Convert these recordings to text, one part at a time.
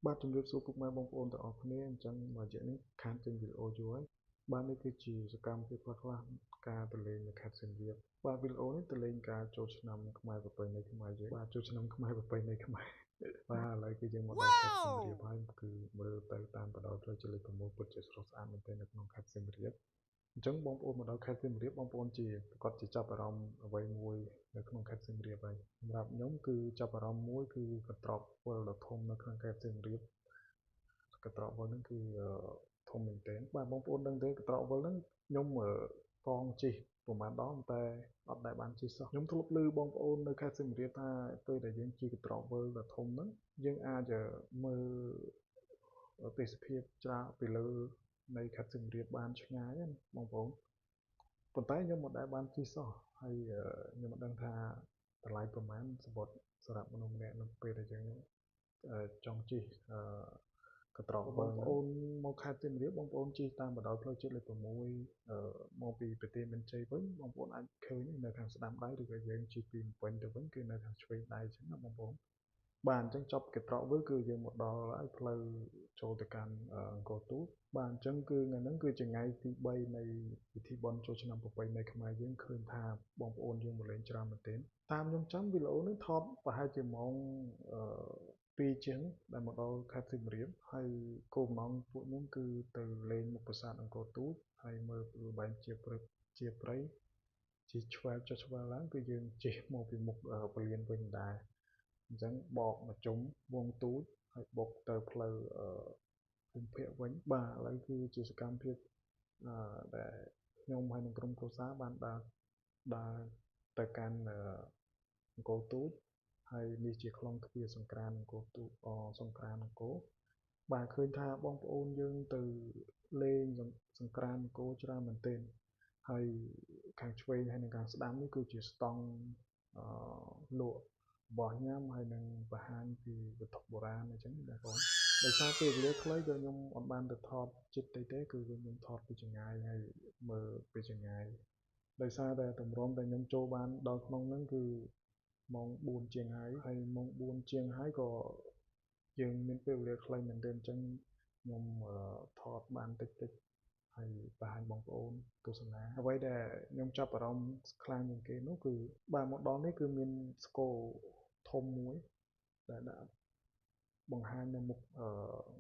បាទជំរាបសួរពុកម៉ែបងប្អូនទាំងអស់គ្នាអញ្ចឹងមួយរយៈនេះខានចេញវីដេអូយូរហើយបាទនេះគឺជាសកម្មភាពខ្លះៗការទៅលេងនៅខេត្តសៀមរាបបាទវីដេអូនេះទៅលេងការចូលឆ្នាំខ្មែរប្រពៃណីខ្មែរយើងបាទចូលឆ្នាំខ្មែរប្រពៃណីខ្មែរបាទឥឡូវគឺយើងមកដល់ខេត្តសៀមរាបហើយគឺមើលទៅតាមបណ្ដោយផ្លូវជាតិលេខ6ពិតជាស្រស់ស្អាតមែនទែននៅក្នុងខេត្តសៀមរាបអញ្ចឹងបងប្អូនមកដល់ខេត្តសៀមរាបបងប្អូនជាប្រកាសជាចាប់អារម្មណ៍អ្វីមួយនៅក្នុងខេត្តសៀមរាបហើយសម្រាប់ខ្ញុំគឺចាប់អារម្មណ៍មួយគឺកន្ត្រកវិលដ៏ធំនៅក្នុងខេត្តសៀមរាបកន្ត្រកវិលហ្នឹងគឺធំមែនទែនបាទបងប្អូនដឹងទេកន្ត្រកវិលហ្នឹងខ្ញុំកងជិះប្រហែលដងតែអត់ដែលបានជិះសោះខ្ញុំធ្លាប់ឮបងប្អូននៅខេត្តសៀមរាបថាពេលដែលយើងជិះកន្ត្រកវិលដ៏ធំហ្នឹងយើងអាចមើលទេសភាពច្រើនពីលើនៃខេត្តសៀមរាបបានឆ្ងាយណាបងប្អូនប៉ុន្តែខ្ញុំមិនដែលបានជិះសោះហើយខ្ញុំមិនដឹងថាតម្លៃប្រហែលសម្បត្តិសម្រាប់មនុស្សម្នាក់នៅពេលដែលយើងចង់ជិះកន្ត្រកបងប្អូនមកខេត្តសៀមរាបបងប្អូនជិះតាមបណ្ដោយផ្លូវជាតិលេខ6មកពីប្រទេសមានជ័យវិញបងប្អូនអាចឃើញនៅខាងស្ដាំដៃឬក៏យើងជិះពីភ្នំពេញទៅវិញគឺនៅខាងឆ្វេងដៃអញ្ចឹងណាបងប្អូនបាទអញ្ចឹងចប់កន្ត្រកវិញគឺយើងមកដល់ហើយផ្លូវចូលទៅកាន់អង្គរទូចបាទអញ្ចឹងគឺថ្ងៃហ្នឹងគឺជាថ្ងៃទី3នៃពិធីបុណ្យចូលឆ្នាំប្រពៃណីខ្មែរយើងឃើញថាបងប្អូនយើងមកលេងច្រើនមែនទែនតាមខ្ញុំចាំវីដេអូនេះថតប្រហែលជាម៉ោង2ជាងដែលមកដល់ខេត្តសៀមរាបហើយគោលបំណងពួកខ្ញុំគឺទៅលេងមុខប្រាសាទអង្គរទូចហើយមើលល្បែងជាព្រៃជាឆ្វែលចុះឆ្វែលឡើងគឺយើងជិះមកពីមុខពលានវិញដែរអញ្ចឹងបកមកជុំវងទូចហើយបុកទៅផ្លូវភូមិភាគវិញបាទឥឡូវគឺជាសកម្មភាពដែលខ្ញុំហើយនឹងក្រុមគ្រួសារបានដើរទៅកាន់អង្គរទូចហើយនេះជាខ្លងទ្វារសង្ក្រានអង្គរទូចសង្ក្រានអង្គរបាទឃើញថាបងប្អូនយើងទៅលេងសង្ក្រានអង្គរច្រើនមែនទែនហើយខាងឆ្វេងហើយនិងខាងស្ដាំនេះគឺជាស្តង់លក់របស់ញ៉ាំហើយនឹងបង្ហាញពីវត្ថុបុរាណអញ្ចឹងបងប្អូនដោយសារពេលវេលាខ្លីក៏ខ្ញុំអត់បានទៅថតចិត្តតិចទេគឺខ្ញុំថតពីចម្ងាយហើយមើលពីចម្ងាយដោយសារតែតម្រុំដែលខ្ញុំចូលបានដល់ក្នុងហ្នឹងគឺម៉ោង4ជាងហើយហើយម៉ោង4ជាងហើយក៏យើងមានពេលវេលាខ្លីមែនទែនអញ្ចឹងខ្ញុំថតបានតិចតិចហើយបង្ហាញបងប្អូនទស្សនាអ្វីដែលខ្ញុំចាប់អារម្មណ៍ខ្លាំងជាងគេនោះគឺបាទមកដល់នេះគឺមានស្គរធំមួយដែលដាក់បង្ហាញនៅមុខ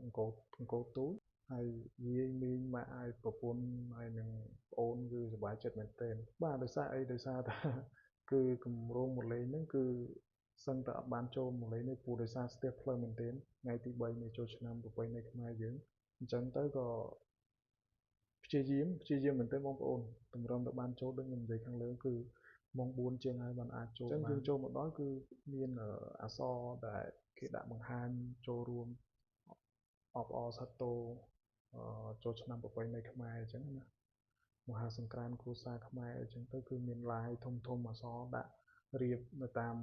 អង្គរទូចហើយយាយមីងម៉ាក់ហើយប្រពន្ធហើយនឹងប្អូនគឺសប្បាយចិត្តមែនទែនបាទដោយសារអីដោយសារថាគឺគម្រោងមកលេងហ្នឹងគឺសឹងតែអត់បានចូលមកលេងនេះព្រោះដោយសារស្ទះផ្លូវមែនទែនថ្ងៃទី3នៃចូលឆ្នាំប្រពៃណីខ្មែរយើងអញ្ចឹងទៅក៏ព្យាយាមមែនទែនបងប្អូនតម្រុំទៅបានចូលដូចខ្ញុំនិយាយខាងលើគឺម៉ោង4ជាងហើយបានអាចចូលបានអញ្ចឹងយើងចូលមកដល់គឺមានអក្សរដែលគេដាក់បង្ហាញចូលរួមអបអរសាទរចូលឆ្នាំប្រពៃណីខ្មែរអញ្ចឹងណាមហាសង្ក្រាន្តគ្រួសារខ្មែរអញ្ចឹងទៅគឺមានឡាយធំធំអក្សរដាក់រៀបនៅតាម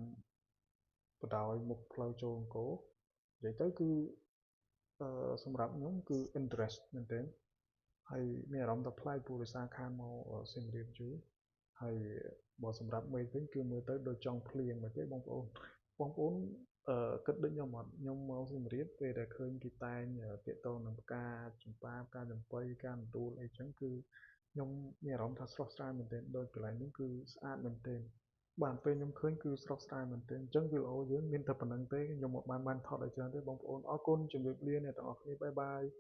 បណ្ដោយមុខផ្លូវចូលអង្គរនិយាយទៅគឺសម្រាប់ខ្ញុំគឺ interest មែនទែនហើយមានអារម្មណ៍ថាប្លែកព្រោះដោយសារខានមកសៀមរាបយូរហើយបើសម្រាប់មេឃវិញគឺមើលទៅដូចចង់ភ្លៀងមកទេបងប្អូនបងប្អូនគិតដូចខ្ញុំអត់ខ្ញុំមកសៀមរាបពេលដែលឃើញគេតែងទាក់ទងនឹងផ្កាចម្ប៉ាផ្កាចំប៉ីផ្កាកណ្ដួលអីចឹងគឺខ្ញុំមានអារម្មណ៍ថាស្រស់ស្រាយមែនទែនដូចកន្លែងនេះគឺស្អាតមែនទែនបាទពេលខ្ញុំឃើញគឺស្រស់ស្រាយមែនទែនអញ្ចឹងវីដេអូយើងមានតែប៉ុណ្្នឹងទេខ្ញុំមកបានថតឲ្យច្រើនទេបងប្អូនអរគុណជម្រាបលាអ្នកទាំងអស់គ្នាបាយបាយ។